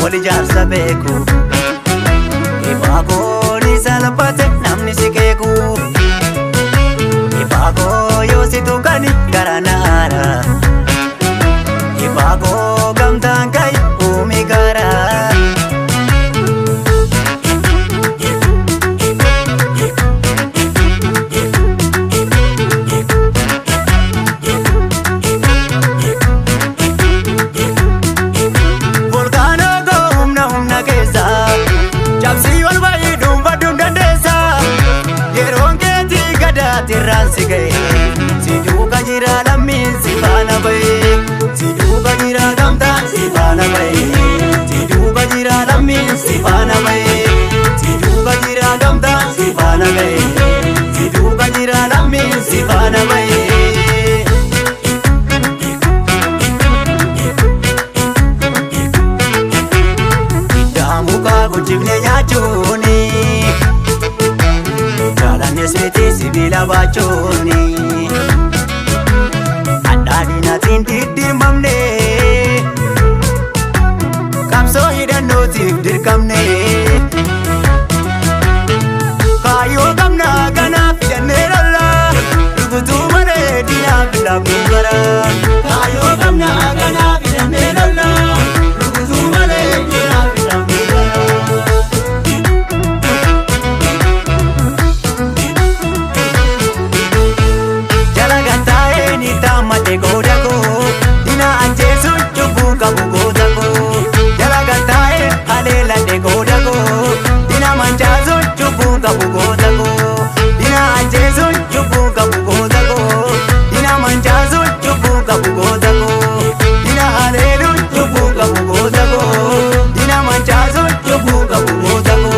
Wal ijaarsa beeku. Ibaagoo ni salphate namni si keeku. Ibaagoo yoo si tuqani gara naara. Ibaagoo gamtaan ka'i uumi gara. Volkaanoo koo humna humna keessa. Cabsii ol ba'ii dhuunfadhuun dandeessa. Yeroon keetii gadaatirraan si ga'e. Si duuka jira lammiin si faana ba'e. Si duuka jira gamtaan si faana ba'e. Si duuka jira lammiin si faana ba'e. Si duuka jira gamtaan si faana ga'e. Si duuka jira lammiin si faana ba'e. Daamukaa guddifne nyaachuuni. Jaalannes miti sibiila baachuuni. Adhaadhinaatiin diddiimamne. Qabsoo hidhannootiif dirqamne. Kaayyoo qabnaa kanaaf hidhannee lolla. Rukutuu malee diinaaf laafnu bara. Kaayyoo qabnaa kanaaf hidhannee lolla. Rukutuu malee diinaaf laafnu bara. Jala gattaa'ee ni taammadhe gooda koo. Dina ajjeesuun cubbuu qabu goota koo. Jala gattaa'ee haleeladhe gooda koo. Dina mancaasuun cubbuu qabu goota koo. Dina ajjeesuun cubbuu qabu goota koo. Dina mancaasuun cubbuu qabu goota koo. Dina haleeluun cubbuu qabu goota koo. Dina mancaasuun cubbuu qabu goota koo.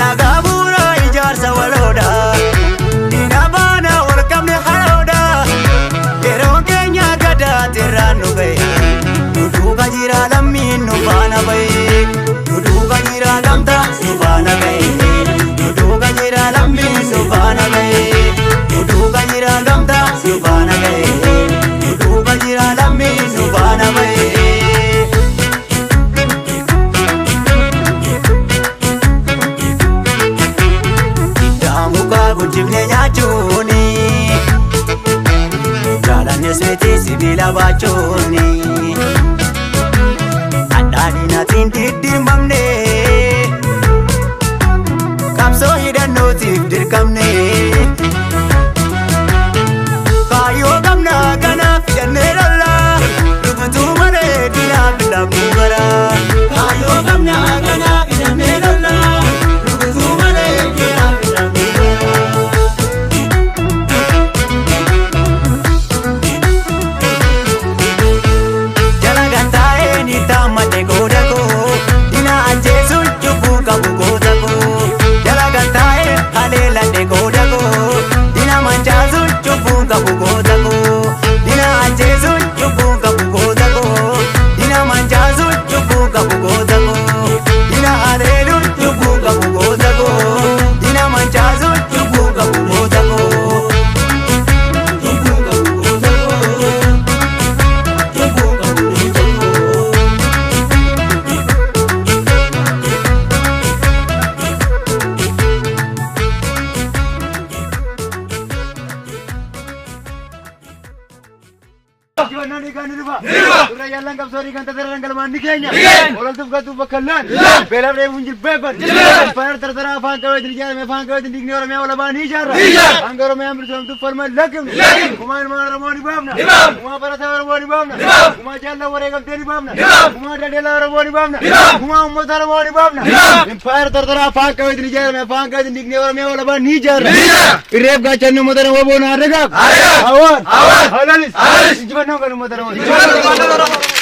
Dhagaa bu'uura ijaarsa waloodha. Diina baana wal qabne haroodha. Yeroon keenya gadaatirraan nu ga'e. Nu duuka jira lammiin nu faana ba'e. Nu duuka jira gamtaa nu faana ga'e. Nu duuka jira lammiin nu faana ba'e. Nu duuka jira gamtaa nu faana ga'e. Nu duuka jira lammiin nu faana ba'e. Daamukaa guddifne nyaachuuni. Jaalannes miti sibiila baachuuni. Adhaadhinaatiin diddiimamne. Qabsoo hidhannootiif dirqamne. Kaayyoo qabnaa kanaaf hidhannee lolla. Rukutuu malee diinaaf laafnu bara. Kaayyoo qabnaa kanaaf hidhannee lolla. Rukutuu malee diinaaf laafnu bara. Jala gattaa'ee ni taammadhe gooda koo. Dina ajjeesuun cubbuu qabu goota koo. Jala gattaa'ee haleeladhe gooda koo. Dina Injifannaan hiikaa ni dhufa. Durra yaallan qabsoo dhiigan tasaran galmaan ni keenya. Ololtuuf galtuuf bakka laan. Beelaaf dheebuun jilbeeffan. Afaan tartaraa afaan qabeetiin ijaarame afaan qabeetiin diignee Oromiyaa walabaa ni ijaarra. Hanga Oromiyaan bilisoomtuuf falma hin lakkifnu. Gumaa ilmaan Oromoo ni baafna. Gumaa barataa Oromoo ni baafna. Gumaa jaallan wareegamtee ni baafna. Gumaa daldalaa Oromoo ni baafna. Gumaa uummata Oromoo ni baafna. Impaayera tartaraa afaan qabeetiin ijaarame afaan qabeetiin diignee Oromiyaa walabaa ni ijaarra. Irreef gaachanni uummata Oromoo boona haa dagaagu. Hawaan. Halalis. Injifannoon kan uummata Oromoo.